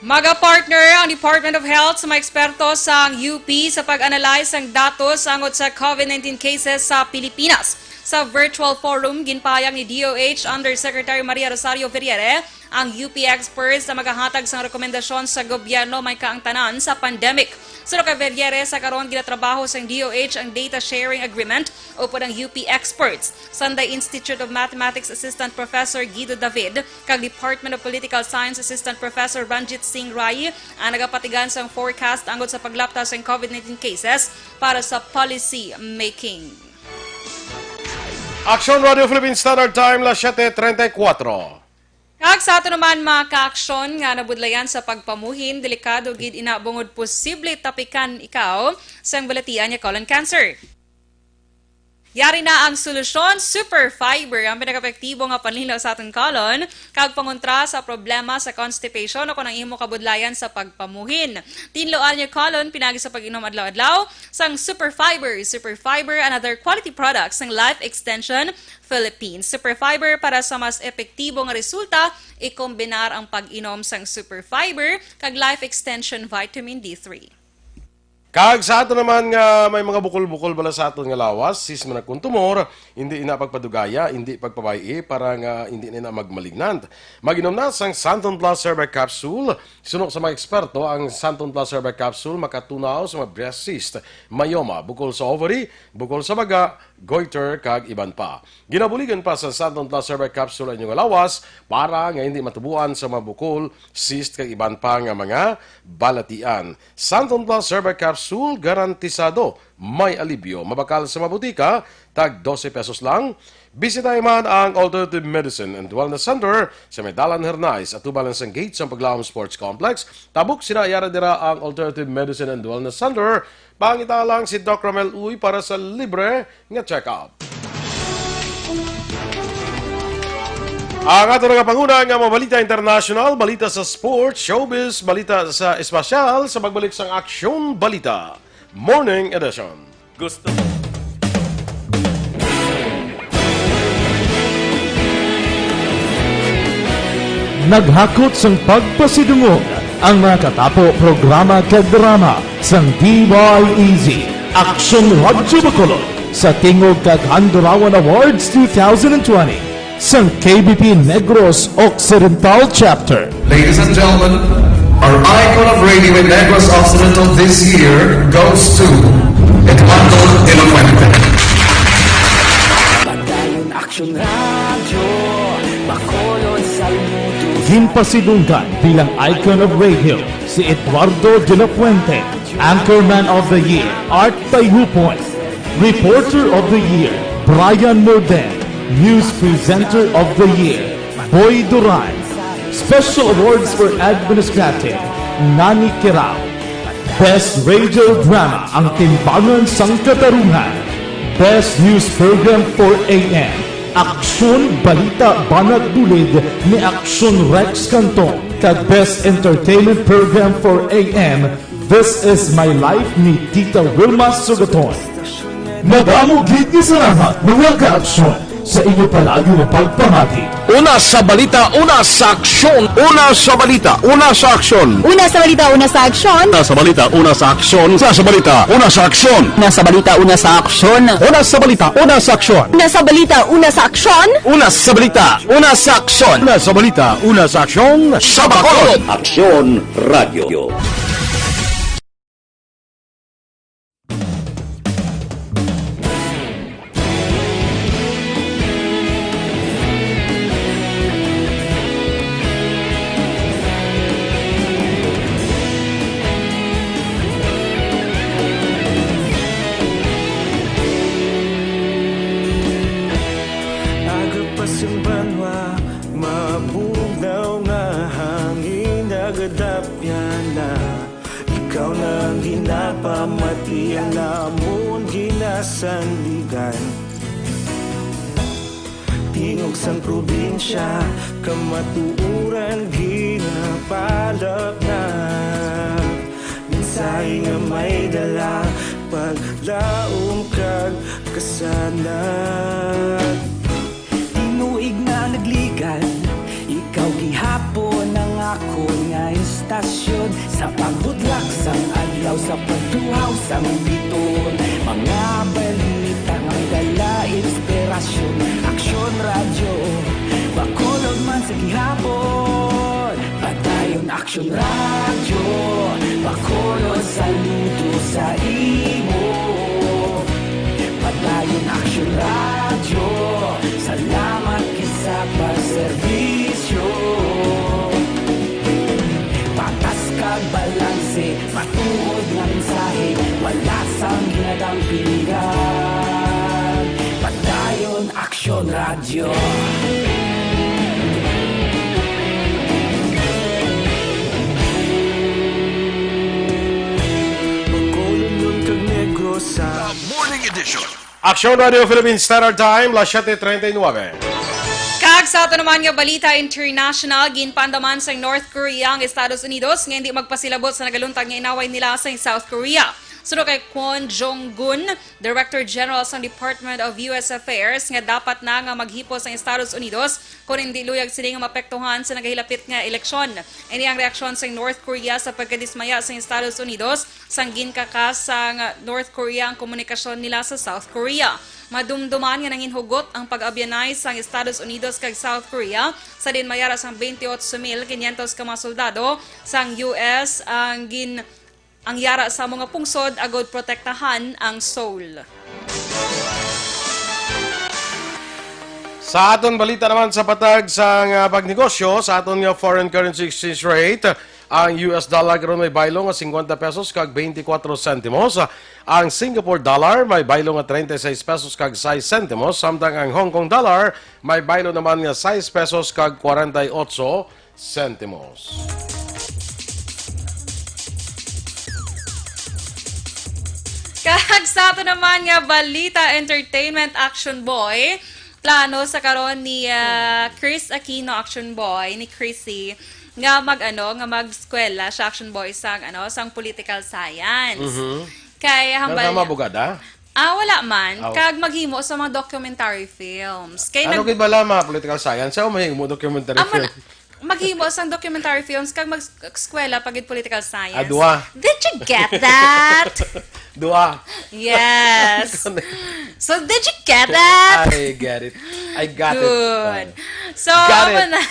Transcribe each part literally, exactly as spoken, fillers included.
Magapartner ang Department of Health sa mga eksperto sang U P sa pag-analyze sang datos angot sa COVID nineteen cases sa Pilipinas. Sa virtual forum, ginpahayag ni D O H Undersecretary Maria Rosario Ferriere ang U P experts na magahatag sang rekomendasyon sa gobyerno may kaangtanan sa pandemic. Suno kay Ferriere, sa karon ginatrabaho sang D O H ang data sharing agreement upod ang U P experts. Sanday Institute of Mathematics Assistant Professor Guido David kag Department of Political Science Assistant Professor Ranjit Singh Rai ang nagapatigan sang forecast angot sa paglapta sang COVID nineteen cases para sa policy making. Aksyon Radio Philippine Standard Time, las siete treinta y cuatro. Kag sa ato naman, mga kaaksyon nga nabudlayan sa pagpamuhin, delikado gid ina bungod posible tapikan ikaw sang balatian nga colon cancer. Yari na ang solusyon, Super Fiber, ang pinakaepektibo nga panlinlaw sa aton colon kag pangontra sa problema sa constipation o kon ang imo kabudlayan sa pagpamuhin. Tinlo ang colon pinagi sa pag-inom adlaw-adlaw sang Super Fiber. Super Fiber, another quality product sang Life Extension Philippines. Super Fiber, para sa mas epektibo nga resulta, ikombinar ang pag-inom sang Super Fiber kag Life Extension Vitamin D three. Kag sa ato naman nga may mga bukol-bukol bala sa aton nga lawas, cyst man kon tumor, hindi ina pagpadugaya, hindi pagpabay-i para nga hindi na ina magmalignant. Mag-inom na sang Santon Plus Herbal Capsule. Suno sa mga eksperto, ang Santon Plus Herbal Capsule makatunaw sa mga breast cyst, myoma, bukol sa ovary, bukol sa baga, goiter, kag iban pa. Ginabuligan pa sa Santon Plus Herbal Capsule ang inyong lawas para nga hindi matubuan sa mga bukol, cyst, kag iban pa nga mga balatian. Santon Plus Herbal Capsule, garantisado may alibyo. Mabakal sa mga butika, tag dose pesos lang. Bisitahi man ang Alternative Medicine and Wellness Center sa may Dalan Hernais, atubang lang sang gate sang Paglaom Sports Complex. Tabok sina, yara dira ang Alternative Medicine and Wellness Center. Pangita lang si Doc Romel Uy para sa libre nga check-up. Ang ato nga panguna nga mga balita international, balita sa sports, showbiz, balita sa espesyal sa pagbalik sang Aksyon Balita Morning Edition. Gusto mo? Naghakot sang pagpasidungog ang mga katapo, programa kag drama sang D Y E Z, Aksyon Radyo Bacolod, sa Tingog kag Handurawan Awards two thousand twenty sang K B P Negros Occidental Chapter. Ladies and gentlemen, our icon of radio in Negros Occidental this year goes to Eduardo de la Fuente. Padayon Aksyon Radyo, Bacolod, Salmuto. Ginpasidunggan bilang icon of radio si Eduardo de la Fuente, Anchorman of the Year, Art Tayupon, Reporter of the Year, Brian Morden, News Presenter of the Year, Boy Duran, Special Awards for Administrative, Nani Kirao, Best Radio Drama, Ang Timbangan sang Katarungan, Best News Program for A M, Aksyon Balita Banat Bulid ni Aksyon Rex Cantong, kag Best Entertainment Program for A M, This Is My Life ni Tita Wilma Sugaton. Madamo gid nga salamat, mga kaaksyon, sa inyo palagi nga pagpamati. Una sa balita, una sa aksyon. Una sa balita, una sa aksyon. Una sa balita, una sa aksyon. Una sa balita, una sa aksyon. Una sa balita, una sa aksyon. Una sa balita, una sa aksyon. Una sa balita, una sa aksyon. Una sa balita, una sa aksyon. Una sa balita, una sa aksyon. Una sa balita, una sa aksyon. Sa Bacolod. Aksyon Radio. Aga pa sa banwa, mabugnaw nga hangin nagadapyan na. Ikaw na ang ginapamati, ang amon ginasandigan. Tingog sang probinsya, kamatuoran ginapalapnag. Mensahe nga may dala, paglaom kag kasanag. Tinuig na nagligan, ikaw gihapon ang akon nga insta- Sa pagbudlak sang adlaw, sa pagtuhaw sang biton, mga balita nga may dala inspirasyon. Aksyon Radyo, Bacolod man sa gihapon. Padayon Aksyon Radyo, Bacolod saludo sa imo. Padayon Aksyon Radyo, salamat kita sa pagserbisyo. Patas kag balanse, matuod nga mensahe, wala sang ginadampingan. Padayon Aksyon Radyo. Bacolod kag Negros sa The Morning Edition. Aksyon Radio Philippine Standard Time, las siete treinta y nueve. Kag sa ato naman nga balita international, ginpaandaman sang North Korea ang Estados Unidos nga hindi magpasilabot sa nagaluntad nga inaway nila sa South Korea. Suno kay Kwon Jong-gun, Director General sang Department of U S Affairs, nga dapat na nga maghipos ang Estados Unidos kon hindi luyag sini nga maapektuhan sa nagahilapit nga eleksyon. Ini ang reaksyon sang North Korea sa pagkadismaya sang Estados Unidos sang ginkakas sang North Korea ang komunikasyon nila sa South Korea. Madumduman nga nanginhugot ang pag-abyanay sang Estados Unidos kag South Korea sa dinmayara sang twenty-eight mil quinientos ka mga soldado sang U S ang gin-, ang yara sa mga pungsod agod protektahan ang Seoul. Sa aton balita naman sa patag sang, ah, pagnegosyo, sa aton nga foreign currency exchange rate, ang U S dollar karon may baylo nga fifty pesos kag twenty-four sentimos. Ang Singapore dollar may baylo nga treinta y seis pesos kag sais sentimos, samtang ang Hong Kong dollar may baylo naman nga sais pesos kag kwarenta y otso sentimos. Kag sa ato naman nga balita, entertainment, Action Boy, plano sa karon ni, ah, Chris Aquino, Action Boy, ni Chrissy, nga mag-ano, nga mag-eskwela siya, Action Boy, sang, ano, sang political science. Mhm. Kay hambal niya, mabugada? Ah, wala man. Aw. Kag maghimo sa mga documentary films. Kay ano nag- gid bala mga political science? Sa mahimo documentary Amo na, film? Maghimo sang documentary films kag mag-eskwela pa gid political science. Ah, duha. Did you get that? Duha. Yes. So, did you get that? I get it. I got it. Good. Ah. So, got it. Amo na.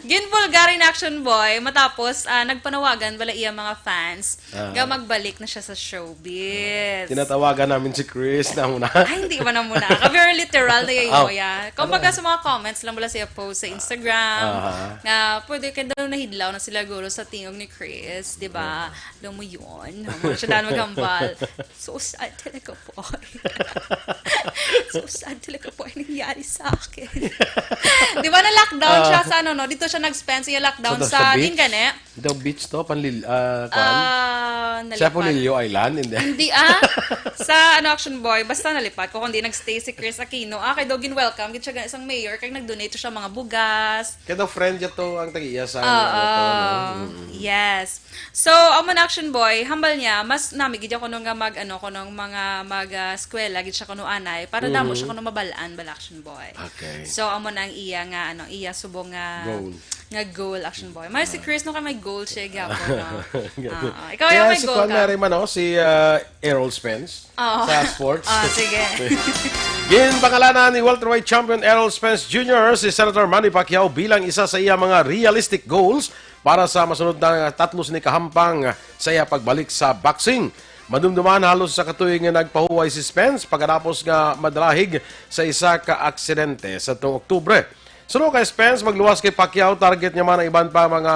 Ginbulgar in Action Boy matapos, ah, nagpanawagan bala iya mga fans Ah. nga magbalik na siya sa showbiz. Tinatawagan namin si Chris na muna. Ay, hindi man na muna. Ka very literal na yun, Aw. Kuya. Kumbaga Ano? sa mga comments lang mula siya post sa Instagram, Aha. nga pwede ka daw nahidlaw na sila guro sa tingog ni Chris, di ba? Ah. Alam mo yun. Mga siya dahil maghambal. So sad talaga po. So sad talaga po ang nangyari sa akin. Di ba na-lockdown siya Ah. sa ano, no? Dito siya nag-spend siya lockdown Sa, sa sa beach? Gingane. Daw beach to, Panlil-, ah, kuan? Ah, Siya po nalipat. Lilio Island, hindi? Hindi, ah. Sa, ano, Action Boy, basta nalipat ko, kundi nag-stay si Chris Aquino. Ah, kay daw gin-welcome, gid siya isang mayor, kay nag-donate siya mga bugas. Kaya daw friend niya to, ang tag-iya sa, Ah, ano, to, no? ah, Mm-mm. Yes. So, amo na, Action Boy, hambal niya, mas nami gid ako nung nga mag, ano, ko nung mga mag, ah, eskwela, gid siya kuno anay, para damo Mhm. siya kuno mabalaan, bala, Action Boy. Okay. So, amo na ang iya nga, ano, iya subong nga Goal. nga goal, Action Boy. May si Ah. Chris, no, ka may goal siya, gyapo, no? Ganun. Ah, ah. Ikaw, Kaya yung may si goal Kwan ka? Mary man, oh, si, ah, Errol Spence Oo. sa sports. Ah, sige. Ginpangalanan ni welterweight champion Errol Spence Junior si Senator Manny Pacquiao bilang isa sa iya mga realistic goals para sa masunod na tatlo sini kahampang sa iya pagbalik sa boxing. Madumduman halos sa katuig nga nagpahuway si Spence pagkatapos nga madalahig sa isa ka aksidente sa tuong Oktubre. Suno kay Spence, magluwas kay Pacquiao, target niya man ang iban pa mga,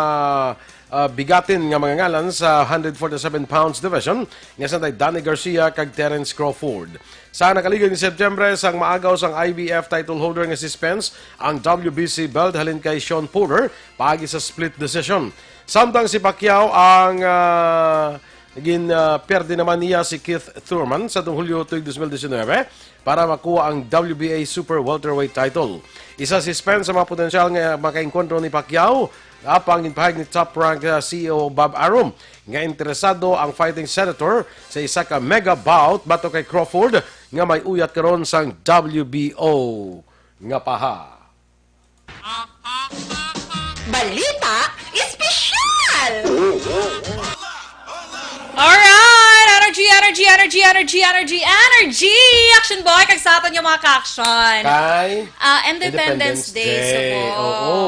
ah, bigatin nga mga ngalan sa hundred forty-seven pounds division, nga sangtay Danny Garcia kag Terence Crawford. Sa nakaligid ni Setyembre, sang maagaw sang I B F title holder nga si Spence ang W B C belt halin kay Shawn Porter paagi sa split decision. Samtang si Pacquiao ang, ah, gin, ah, perde naman niya si Keith Thurman sa tuong Hulyo tuig dos mil diecinuebe para makuha ang W B A Super Welterweight title. Isa si Spence sa mga potensyal nga makaengkwentro ni Pacquiao, apang ginpahayag ni Top Rank, ah, C E O Bob Arum nga interesado ang fighting Senator sa isa ka mega bout batok kay Crawford nga may uyat karon sang W B O nga paha. Balita Espesyal! Energy, energy, energy, energy! Action Boy, kag sa aton nga mga ka-action. Kay Ah, Independence Independence Day, Day. Subong. Oo.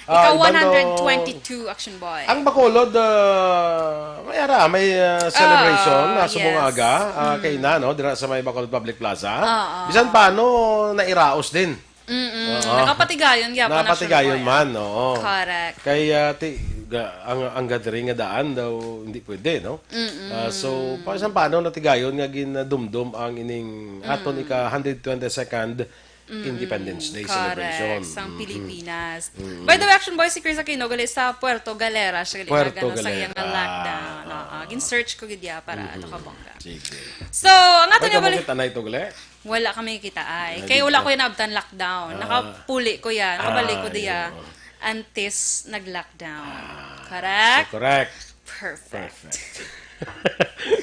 Ika Ah, iban one hundred twenty-two, Action Boy. Ang Bacolod, ah, may ara, may, ah, celebration Ah, na subong yes. Aga, ah, Mm. kay na, no, dira sa may Bacolod Public Plaza. Oo. Bisan paano, nairaos din. Mm-mm. Oo. Nakapatigayon gyapon, Nakapatigayon actually, man, oo. Correct. Kay, ah, ti-, ga-, ang, ang gathering nga daan daw, hindi pwede, no? Mm-mm. Ah, so, pa-, saan paano natigayon nga ginadumdum ang ining aton Mm. ika hundred twenty-second Mm-mm. Independence Day Correct. celebration? Sang Mm-mm. Pilipinas. Mm-mm. By the way, Action Boy, si Chris Aquino, gali sa Puerto Galera, siya gali Puerto nagano sa iyang Galera. lockdown. Oo. Oo. Gin-search ko gid ya para Mm-mm. ano ka bongga. Sige. So, ang ato Ay, nga bali- kamukit anay to, gali? Wala kami kita ay. Ay, Kay di wala ko. ko inabtan lockdown. Ah. Nakapuli ko yan. Nakabalik ko Ah, diya. yun. Antes nag-lockdown. Ah, Correct? so correct. Perfect. Perfect.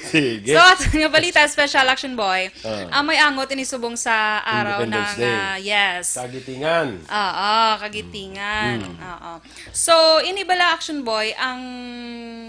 Sige. So, ato nga balita, special action boy. Ah. Ah, may angot ini subong sa araw Independence na Day. nga, yes. Kagitingan. Oo, kagitingan. Mm. Oo. So, ini bala, Action Boy, ang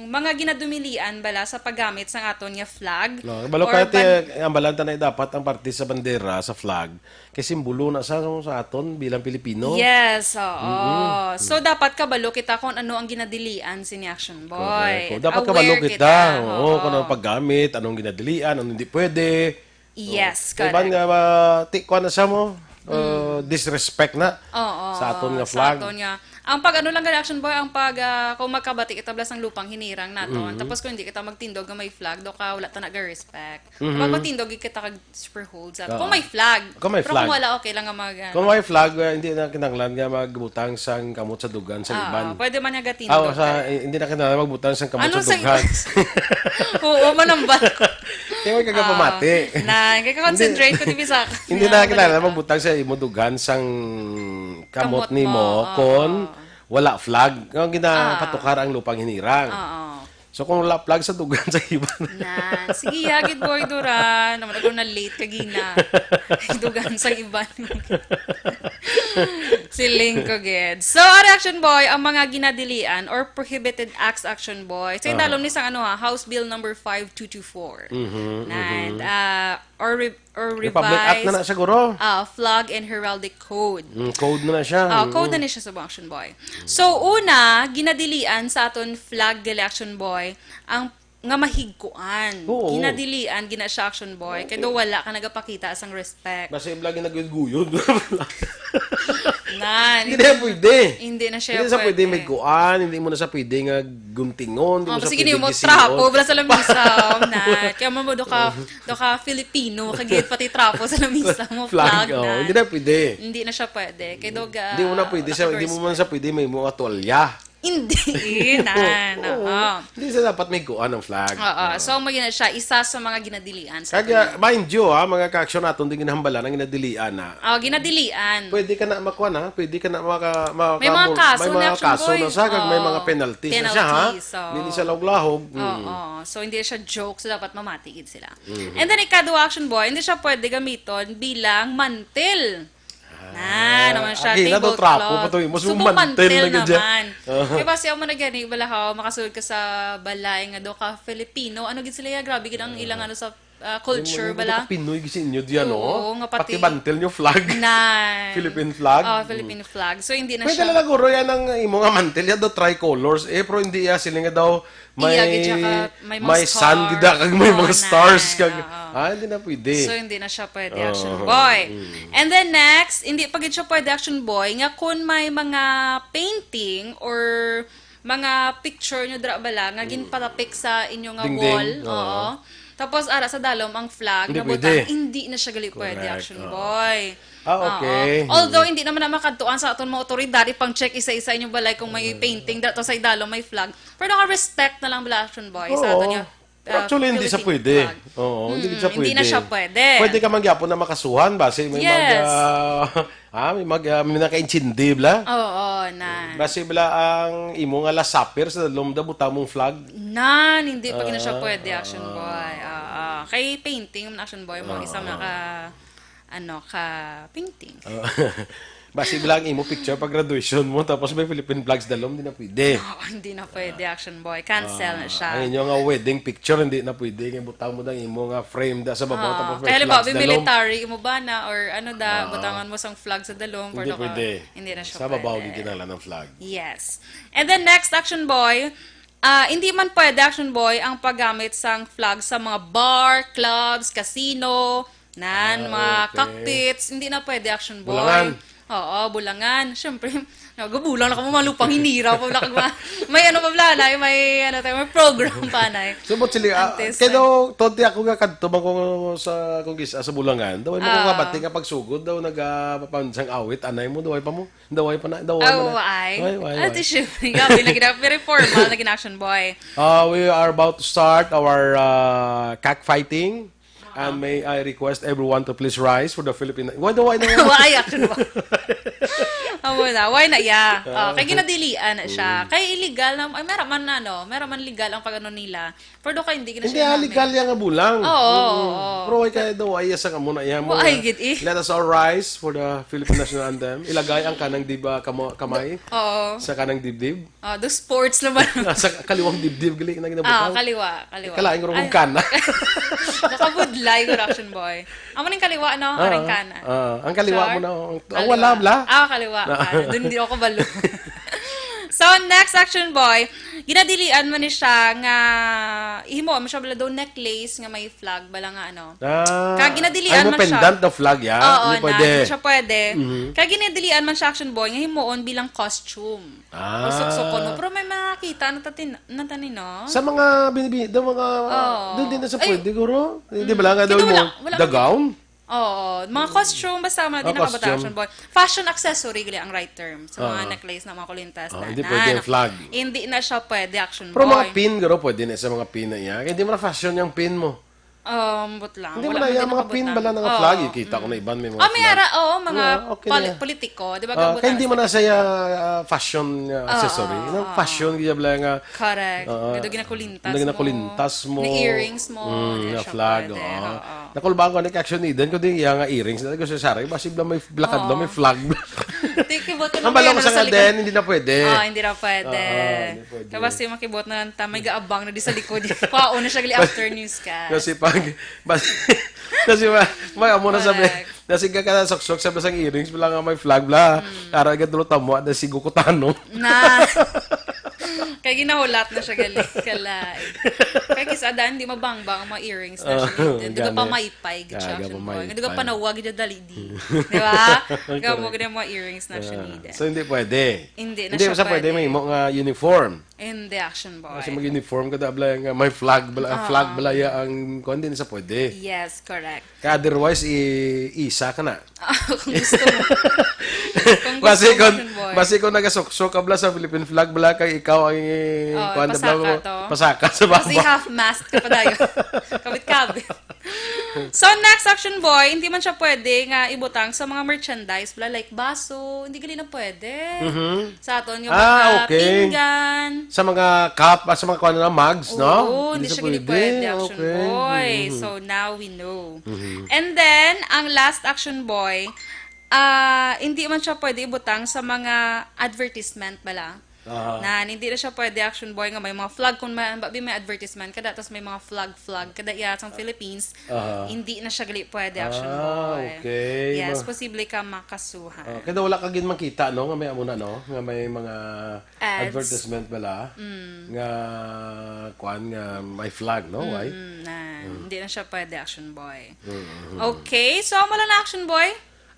mga ginadumilian bala sa paggamit sang aton nga flag? No, balo or kaya ti-, ban- ang balanta na dapat ang parte sa bandera, sa flag, kay simbolo na sa, sa aton bilang Pilipino. Yes, oo. Mm-mm. So, dapat kabalo kita kung ano ang ginadilian sini, Action Boy. Correct. Dapat Aware kabalo kita. kita. Oo, Oo. kung ano ang paggamit, anong ginadilian, anong hindi pwede. Yes, Oo. Kay iban correct. nga, ma-, ti-, kuwan na siya mo, uh, Mm. disrespect na Oo, sa aton nga sa flag. aton nga. Ang pag ano lang gani, Action Boy, ang pag, ah, kung magkabati kita bala sang lupang hinirang naton, Mm. tapos kung hindi kita magtindog nga may flag, do ka wala ta na ga-respect. Mhm. Pag magtindog kita kag super hold sa Oo. kung may flag. Kung may Pero kung flag. wala, okay lang nga mag, ano. Kung may flag, uh, hindi na kinahanglan nga magbutang sang kamot sa dugan sa Ah, iban. pwede man nga gatindog Ah, sa, ka. eh, hindi na kinahanglan magbutang sang kamot Ano sa sa dugan. iban? Oo, manambal ko. Kaya may kagapamati. Ah, na, kaya ka-concentrate Hindi. ko, di bisa ka. Hindi Yan, na kinahanglan balik ka. magbutang sa imo dugan sang kamot Kamot nimo mo, oo. kon wala flag. Ang ginapatukar Ah. ang lupang hinirang. Oo. So, kung wala flag sa dugan sa iban. Na, sige, yagid boy, Duran. Naman ako na late kagina. Dugan sa iban. Siling ko, gid. So, ang reaction boy, ang mga ginadilian or prohibited acts, Action Boy. Sa Aha. idalom ni sang ano ha, House Bill number five two two four. Mhm, Nan, mhm. ah, or re-, or Republic Act na na revised, siguro. ah, Flag and Heraldic Code. Mm, code na na siya. Ah, code Mm. na ni siya sa Action Boy. So, una, ginadilian sa aton flag gali, Action Boy, ang nga mahigkuan. Oo. Ginadilian, gina siya, Action Boy. Kay Okay. do wala ka nagapakita sang respect. Basta yung lagi naguyod-guyod. Na, Hindi na yan pwede. Hindi na siya Hindi sa pwede pwede. may kuan, hindi mo na sa pwede nga guntingon, hindi Oh, mo sa sige, pwede hindi mo gisiyon. trapo, wala sa lamisa, oh, na. Kaya mo mo, do ka, do ka Filipino, kagid pati trapo sa lamisa mo, Flag, flag oh, na. hindi na pwede. Hindi na siya pwede. Kay do ga-, Hindi mo na pwede wala sa, ka hindi mo man respect. sa pwede may mga tuwalya. Hindi, na, na, Oo. oh. Hindi sa dapat may kuan ang flag. Oo, Oh. so, mo yun na siya, isa sa mga ginadilian sa Kaya, atin. mind you, ha, mga ka-action naton, di ginahambalan ang ginadilian na. Oh, ginadilian. Pwede ka na makuha na, pwede ka na maka-, maka-, May mga mul-, kaso may na, mga Action kaso Boy. na siya, kag may Oo. mga penalties na siya, ha? Penalties, oo. Hindi siya lahog-lahog. Mm. Oo. So, hindi siya joke. So, dapat mamati gid sila. Mhm. And then, ikaduha, Action Boy, hindi siya pwede gamiton bilang mantel. Ah, Na, naman siya, agi na to, trapo tablecloth. pa to, eh. Mas Subong mantel mantel na gid siya. naman. Aha. Kaya basi ako man na gani, bala, how, makasulod ka sa balay nga do ka Filipino. Ano gid sila, ya? Grabe gid ang ilang, ano, sa ah, culture, Yung mga bala. Pinoy gid sa inyo diyan, no? Oo, nga Pati pati bantel nyo, flag. Nan. Philippine flag. Oh, Mm. Philippine flag. So, hindi na Pwede siya na lang, guro, yan ang imo nga mantel, yan daw tricolors, eh, pero hindi, ah, sila nga daw may, Iya, gid siya ka, may mga may sun, stars. gid, kag may Oh, mga stars, nan, kag, oo. ah, hindi na pwede. So, hindi na siya pwede, Oo. Action Boy. Mm. And then next, hindi pa gid siya pwede, Action Boy, nga kung may mga painting or mga picture nyo dira bala nga Mm. ginpatapik sa inyo nga Dingding, wall. oo. Oo. Tapos ara sa dalom ang flag Hindi nga butang, pwede. hindi na siya gali pwede, Correct, Action oo. Boy. Ah, Oo. okay. Although, Mm. hindi naman na makadtuan sa aton mga otoridad, ipang-check isa-isa inyong balay kung may Mm. painting, dito sa idalom may flag. Pero naka-respect na lang bala, Action Boy, sa Oo. aton nga, Pero ah, actually, hindi sa Philippine pwede. flag. Oo, hindi Mm, sa hindi na pwede. siya pwede. Pwede ka man gyapon na makasuhan, basi may Yes. mag, ah, ah, may mag, ah, may nakaintindi, bla? Oo, na. Basi, bla, ang imo nga last supper sa lom da butang mong flag. Nan, hindi pa gina siya Ah, pwede, Action ah. Boy. Oo. Kay painting, Action Boy, mo Ah, isa ah. naka, ano, ka painting. Ah. Basi lang imo picture pag graduation mo, tapos may Philippine flags dalom, di na pwede. Oo, hindi na pwede, Action Boy. Cancel na siya. Ang inyo nga wedding picture, hindi na pwede. Kaya butang mo dang imo nga frame da sa babaw, Oo. tapos may Kaya halimbawa, flags dalom. military, imo ba na, or ano da, Oo. butangan mo sang flag sa dalom, Hindi pero ka- pwede. hindi na siya Sa babaw, pwede. giginahanglan ng flag. Yes. And then next, Action Boy, ah, hindi man pwede, Action Boy, ang paggamit sang flag sa mga bar, clubs, casino, nan, Ah, mga okay. cockpits. Hindi na pwede, Action Boy. Bulangan. Oo, bulangan. Siyempre, nagabulang na kamo, malupang hinira pa, wala kag ma-, may ano pa, wala na, may ano tayo, may program pa na eh. So, but sila, ah, Antes, kaya eh. daw, tonti ako nga kadto man ko sa, kung gis-, sa Bulangan, daw mo ko Ah. kabati nga pagsugod, daw nagapapansang awit, anay mo, daw pa mo, daw pa na, daw Oh, na. why? Why, why, Ano why? to siya? Grabe na gina-, very formal na gina-action, boy. Uh, we are about to start our uh, cockfighting. And may I request everyone to please rise for the Philippine... Why do I know? Why, actually, why? Amo na. Why na, yeah. Ah, Oh, kay ginadilian na siya. Mm. Kay illegal na, ay, meron man, ano, meron man legal ang pag-ano nila. Pero kay hindi na Hindi, siya ah, namin. legal yan nga bulang. Oo, Mm. oo, oo. Pero why kaya daw, ay, asa ka muna, iya mo Why, na. gid, eh? Let us all rise for the Philippine National Anthem. Ilagay ang kanang dib-, ah, kamo-, kamay Oo. sa kanang dibdib. Ah, do sports naman. Sa kaliwang dibdib, gali na ginabutang. Ah, kaliwa, kaliwa. Kalain ko rong Ay. kana. Nakabudlay ko, Action Boy. Amo ning kaliwa, no? Ah, Aring kana. ah, ang kaliwa Sure? mo na, ang, ang Kaliwa. wala, bla? Ah, kaliwa. Ah. Kana. Dun di ako balo. So, next, Action Boy, ginadilian man ni siya nga, ihimo mo siya bala daw necklace nga may flag, bala nga ano. Ah, Kag ginadilian ay, mo man siya. pendant the flag, ya? Oo, Hindi na, pwede. hindi siya pwede. Mhm. Kag ginadilian man siya, Action Boy, nga himuon bilang costume. Ah. O suksukon mo. Pero may mga kita na tatin-, na tanin, no? Sa mga binibi-, the mga, Oo. doon din na sa Ay. pwede, guro. Hindi Mm. ba lang nga daw Hindi, mo, wala, wala the kami gown? Oo. Mga costume, basta mga Ah, di nakabata, costume. Action Boy. Fashion accessory, gali ang right term. Sa mga Ah. necklace na mga kulintas Ah, na hindi na, pwede ang na-, flag. hindi na siya pwede, Action Pero mga Boy. pin, guro, pwede na sa mga pin na iya. Kaya hindi mo na fashion yung pin mo. Um, but lang. Hindi Wala mo na man yung din mga pin nakabutang. bala ng Oo. flag, eh. Kita ko na Mm. iban may mga Oh, may flag. ara, oo, mga Yeah, okay na poli-, yan. politiko, di ba, Ah, gabutan kaya hindi mo sa na siya, ah, fashion, ah, Oo, accessory. Yung oo. fashion, kaya bala nga, Correct. Oo. Nga daw ginakulintas Nga mo. ginakulintas mo. Na earrings mo. Mm, Di nga siya flag, pwede. oo. Oo. Nakulbaan ko ni Action Eden, kundi iya nga earrings. Dali ko siya, "Saray, basi bala may lakad lang, may Oo. flag." Di, kibot ko Ang na balo ko ngayon, sa nasa likod. Gaden, hindi na pwede. Ah, hindi na pwede. Oo, hindi pwede. Kaya basi makibot na lang ta, may gaabang na di sa likod. Kwaon na siya gali after newscast. Kasi pag, basi, kasi ma-, may amo na sabi, Correct. nasi ka ka suksok sa basang earrings, wala nga may flag, bla. Mm. Ara ka dulo tamo, ada si Gukutano. Na. Kay ginahulat na siya gali, kalay. Kay kis-a daan, di mabangbang ang mga earrings na Ah, siya. Di ba gani. pamaypay, gid siya, Gaga, Action Boy. pamaypay. Di ba panawag, gid dali di. Di ba? Correct. Kamo gid ang mga earrings na siya Ah, nila. so, hindi pwede. Hindi na Hindi siya sa pwede, pwede. may imo nga uniform. Hindi, Action Boy. Kasi mag-uniform ka, dabla nga may flag, bala, Ah. flag, balaya ang, kung hindi na sa pwede. Yes, correct. Kaya otherwise, i-, isa ka na. Ah, kung gusto mo. Kung gusto Basi mo, kung, Action Boy. basi kung nagasuksok ka, bala, sa Philippine flag, bala, kay ikaw ang i-, Oh, kuwan, pasaka bala, to. pasaka sa Kasi baba. half mast ka pa dayon. Kabit-kabit. So, next, Action Boy, hindi man siya pwede nga ibutang sa mga merchandise, bala, like baso, hindi gali na pwede. Mhm. Sa aton nga Ah, mga okay. pinggan. Sa mga cup, ah, sa mga kuwan na mugs, no? Oo, hindi Hindi siya sa gali pwede. pwede, Action Okay. Boy. Mhm. So, now we know. Mhm. And then, ang last, Action Boy, ah, hindi man siya pwede ibutang sa mga advertisement, bala. Aha. Nan, hindi na siya pwede, Action Boy, nga may mga flag. Kung may, babi may advertisement kada, tas may mga flag-flag kada iya sang Philippines, Aha. hindi na siya gali pwede, Action Ah, Boy. okay. Yes, Ma- posible ka makasuhan. Ah, kaya wala ka gid makita, no, nga may amo na, no, nga may mga Ads. advertisement bala Mm. nga, kuan, nga may flag, no? Why? Mm, na, Mm. hindi na siya pwede, Action Boy. Mm, mm, mm. Okay, so, amo lang na, Action Boy.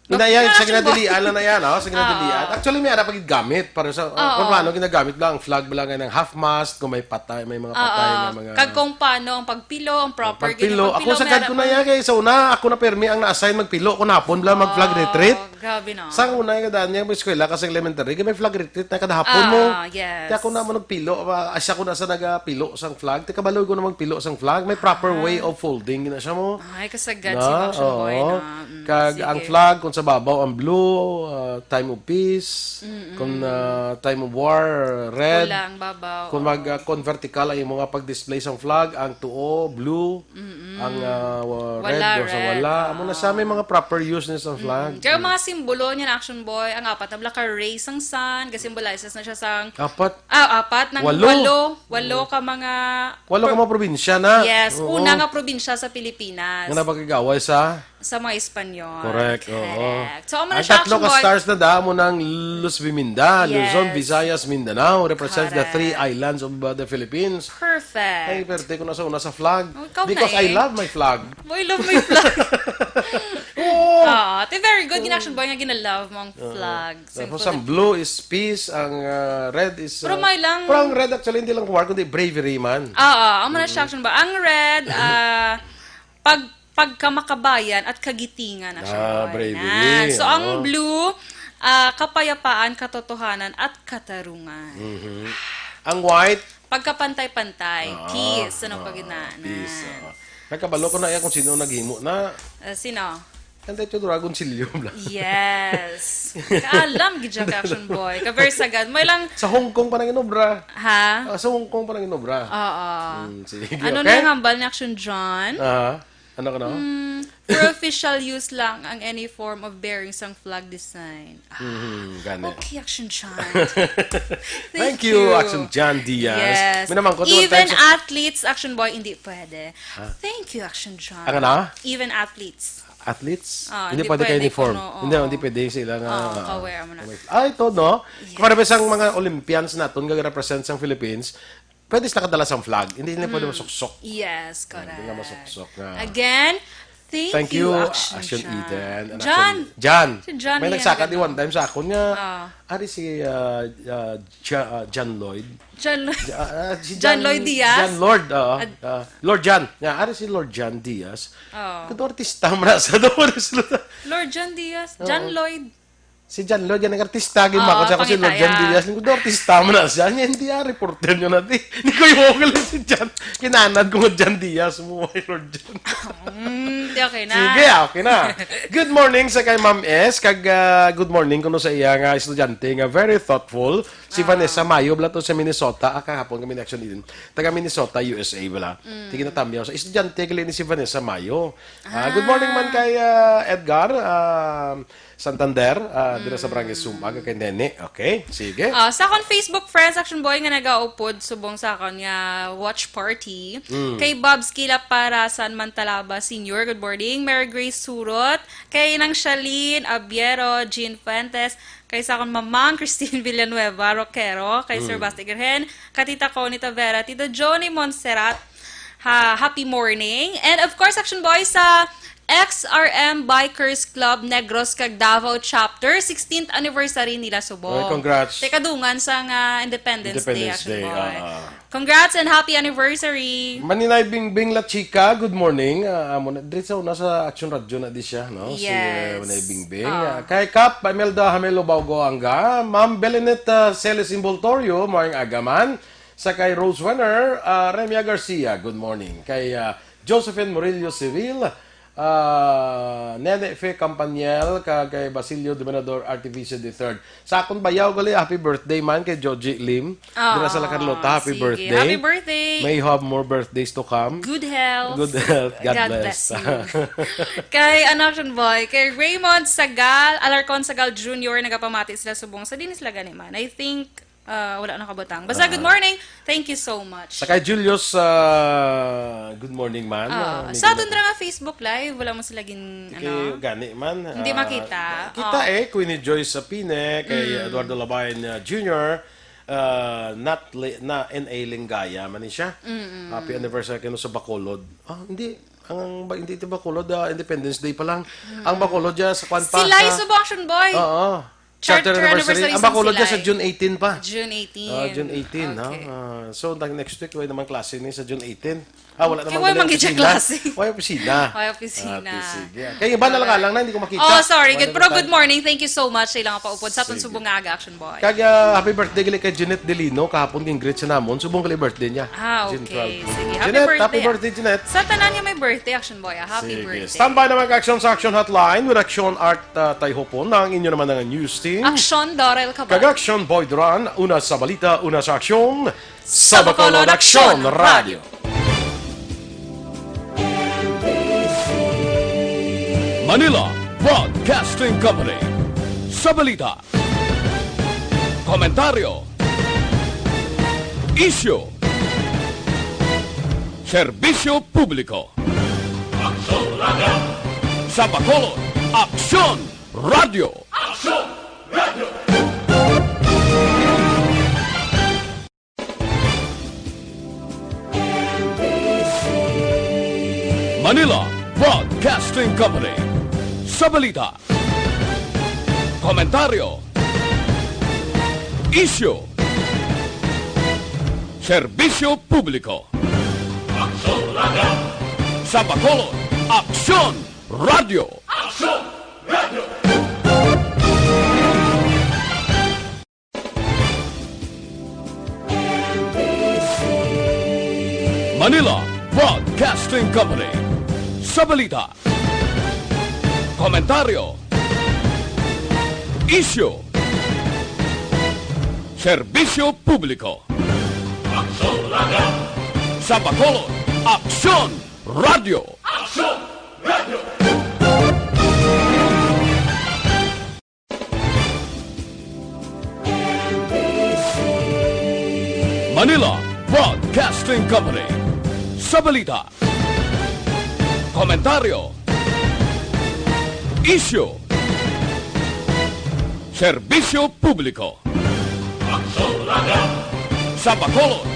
Inaya, Dok-, sa Action Boy. ginadilian lang na yan, oh, sa ginadilian. Oo. Actually, may ara pa gid gamit para sa, uh, Oo. kung paano ginagamit lang ang flag, bala nga ng half mast, kung may patay, may mga Oo. patay, may mga Kag kung paano ang pagpilo, ang proper Pagpilo. gid ang Ako pagpilo, sa may gad ara ko na pa. yan, kay sa una, ako na permi ang na-assign magpilo, kung hapon, bala, mag-flag Oo, retreat. grabe na. Sa una, yung daan niya, may eskwela, kasi elementary, may flag retreat na kada hapon mo. Ah, yes. Kaya ako na mo nagpilo, ah, siya ko na sa nagapilo sang flag. Ti kabalo ko na magpilo sang flag. May proper Ah. way of folding na siya mo. Ay, kasagad Na, si Action Boy oo. na. Mm, Kag sige. ang flag, kung sa babaw, ang blue, ah, time of peace. Mm-mm. Kung, ah, time of war, red. Pula ang babaw, Kung mag, oo. ah, kung vertical ang imo nga pag-display sang flag, ang tuo, blue. Mm-mm. Ang, ah, wa-, Wala, red, o sa red. wala. Amo na siya, may Oo. mga proper use na sa flag. Mm. Kaya mga simbolo niya na, Action Boy, ang apat na bala ka rays sang sun, ga-symbolizes na siya sang, Apat? ah, apat, nang Walo. walo, walo ka mga Walo ka pro- mga probinsya na. Yes, Oo. una nga probinsya sa Pilipinas. Nga napakig-away sa Sa mga Espanyol. Correct, oo. Correct. So, amo na Ang siya, tatlo Action ka Boy. stars na da, amo nang Luzviminda, Luzon, Yes. Visayas, Mindanao, represents the Correct. three islands of, uh, the Philippines. Perfect. Ay, perte ko na sa una sa flag. Oh, ikaw Because na I eh. love my flag. Boy, love my flag. Oo. Ah, te, very good. Gina-, Action Boy, nga gina-love mo ang Oo. flag. Tapos Simple. ang blue is peace, ang, uh, red is, uh, Pero may lang pero ang red actually hindi lang war, kundi bravery man. Oo, ang mga Mm. Action Boy. Ang red, ah, pag pagkamakabayan at kagitingan, Action Ah, Boy. bravery, Yan. So, ang oo. blue, ah, kapayapaan, katotohanan, at katarungan. Mhm. Ang white? Pagkapantay-pantay. Ah, Peace. Sa ah, nagpagidnaanan. peace, ah. Nagkabalo ko na iya kung sino naghimo na. Ah, sino? Ang Techo Dragon Silyo, bla. Yes. Kaalam, gid siya ka Action Boy. Ka very sagad. May lang Sa Hong Kong pa nang inobra. Ha? Ah, sa Hong Kong pa nang inobra. Oo. Mm, sige, Ano okay. na ang hambal ni Action John? Ah, ano ka na? Mm, for official use lang ang any form of bearing sang flag design. Ah, Mhm, gani. okay, Action John. Thank Thank you, you. Action John Diaz. Yes. May naman ko, Even tuwag tayo sa athletes, Action Boy, hindi pwede. Ah. Thank you, Action John. Ang ano? Even athletes. Athletes? Ah, Hindi hindi pwede ka pwede uniform. kuno, Hindi, oo. hindi pwede sila nga, Oo, ah, ka-wear mo na. Ah, ito, no? Yes. Para ba sang mga Olympians naton nga represent sang Philippines, pwede sila kadala sang flag. Hindi nila pwede Mm. masuksok. Yes, Ah, hindi nga correct. masuksok nga. Again, thank Thank you, you, Action Action John. Eden, and John! Action John. Si John May yan, nagsaka di ano? one time sa akon nga, Ah. ari si, ah, ah, Ja-, ah, John Lloyd. John Lloyd. Ja-, ah, si John John, Lloyd Diaz? John Lord, oo. Ad- Ah, Lord John. Nga, ari si Lord John Diaz. Oo. Kudo artista man sa do, Lord. Lord John Diaz. John Oo. Lloyd. Si John Lloyd, yan ang artista. Oo, Gima ko siya ko si pangita Lord John iya. Diaz. Kudo artista man na siya. Niya, hindi ah, reporter nyo na di. Hindi ko yung okay si John. Kinanad ko nga John Diaz mo, ay Lord John. Mm, di okay na. Sige, ah, okay na. Good morning sa kay Ma'am S. Kag, ah, good morning kuno sa iya nga estudyante nga very thoughtful. Si Ah. Vanessa Mayo, bala to sa Minnesota. Ah, kahapon kami na action din. Taga Minnesota, U S A, bala. Mm. Sige na tamyaw. Sa estudyante, gali ni si Vanessa Mayo. Ah, good morning man Ah. kay, ah, Edgar, ah, Santander, ah, dira sa Barangay Mm. Sumbag, kay Nene. Okay, sige. Ah, sa akon Facebook friends, Action Boy, nga nagaupod subong sa akon nga watch party. Mm. Kay Bobs Kila para San Mantalaba Senior, good morning. Mary Grace Surot, kay Nang Shalene Abiero, Jean Fuentes, kay sa akon mamang Christine Villanueva Roquero, kay Sir Mm. Basti Gerhen, ka Tita Connie Tavera, Tita Johnny Montserrat, ha, happy morning. And of course, Action Boy, sa X R M Bikers Club Negros kag Davao Chapter, sixteenth anniversary nila subong. Oy, congrats. Te, kadungan sa nga Independence Day, Independence Action Day, Boy. ah, ah. Congrats and happy anniversary. Maninay Bingbing La Chica, good morning. Ah, amo na, diri sa una sa Action Radio na di siya, no? Si, Yes. eh, Maninay Bingbing. Ah. Ah, kay Kap Imelda Hamelo Baugo Angga, Ma'am Belinette, ah, Celis Imboltorio, maayong aga man. Sa kay Rose Wenner, ah, Remia Garcia, good morning. Kay, ah, Josephine Murillo Civil, ah, Nene Fe Campaniel, kag kay Basilio Dominador Artificio the third. Sa akon bayaw gali, happy birthday man kay Joji Lim. Dira sa La Carlota, Ah, happy sige. birthday. Happy birthday. May you have more birthdays to come. Good health. Good health. God God bless. bless you. Kay, ano, Action Boy, kay Raymond Sagal, Alarcon Sagal Junior, nagapamati sila subong sa dinis sila gani man. I think, ah, wala na kabutang. Basta, Ah. good morning. Thank you so much. Sa kay Julius, ah, good morning man. Ah, Ah, sa hindi aton na dira nga Facebook Live, wala mo sila gin-, Kay ano? gani man, Hindi ah, makita. kita Oh. eh, Queenie Joyce Sapine, kay Mm. Eduardo Labayan, ah, Junior, ah, not li-, na N A Lingaya man ni siya. Mm-mm. Happy anniversary kay no sa Bacolod. Ah, hindi. Ang ba-, hindi ito Bacolod, ah, Independence Day pa lang. Mm. Ang Bacolod dyan sa kwan pa, Sila sa yung subong, Action Boy. Oo. Charter Charter anniversary. anniversary Ang sa Bacolod dyan sa Silay. June eighteen pa. June eighteen. Ah, June eighteen, ha? Okay. Ah, so, nag-, next week, way naman klase ni sa June eighteen. Ah, wala Kay naman way gali man gid siya opisina. klase. Way opisina. Way opisina. Ah, sige. Kaya iba na lang Alright. lang na, hindi ko makita. Oh, sorry. Wala Good, na pero good tayo. morning. Thank you so much sa ilang paupod sa aton Sige. subong nga aga, Action Boy. Kag, ah, happy birthday gali kay Jeanette Delino. Kahapon, ging-greet siya namon. Subong gali birthday niya. Ah, June okay. twelve. Sige. Happy Jeanette, happy birthday. birthday, Jeanette. Sa tanan nga may birthday, Action Boy, ah, happy Sige. birthday. Standby naman ka Action sa Action Hotline with Action Art, ah, Tayhopon, ang inyo naman nga news team. Action, Dorel Cabal. Kag Action Boy Duran, una sa balita, una sa aksyon, sa Bacolod Action Radio. Manila Broadcasting Company. Sa balita, komentaryo, isyu, serbisyo publiko. Aksyon Radio. Sa Bacolod, Aksyon Radio. Aksyon Radio. Manila Broadcasting Company. Sa balita, komentaryo, isyu, serbisyo publiko. Aksyon Radio. Sa Bacolod, Aksyon Radio. Aksyon Radio. Manila Broadcasting Company. Sa balita, komentaryo, isyu, serbisyo publiko. Aksyon Radio. Sa Bacolod, Aksyon Radio. Aksyon Radio. Manila Broadcasting Company. Sa balita, komentaryo, isyu, serbisyo publiko. Aksyon Radio. Sa Bacolod,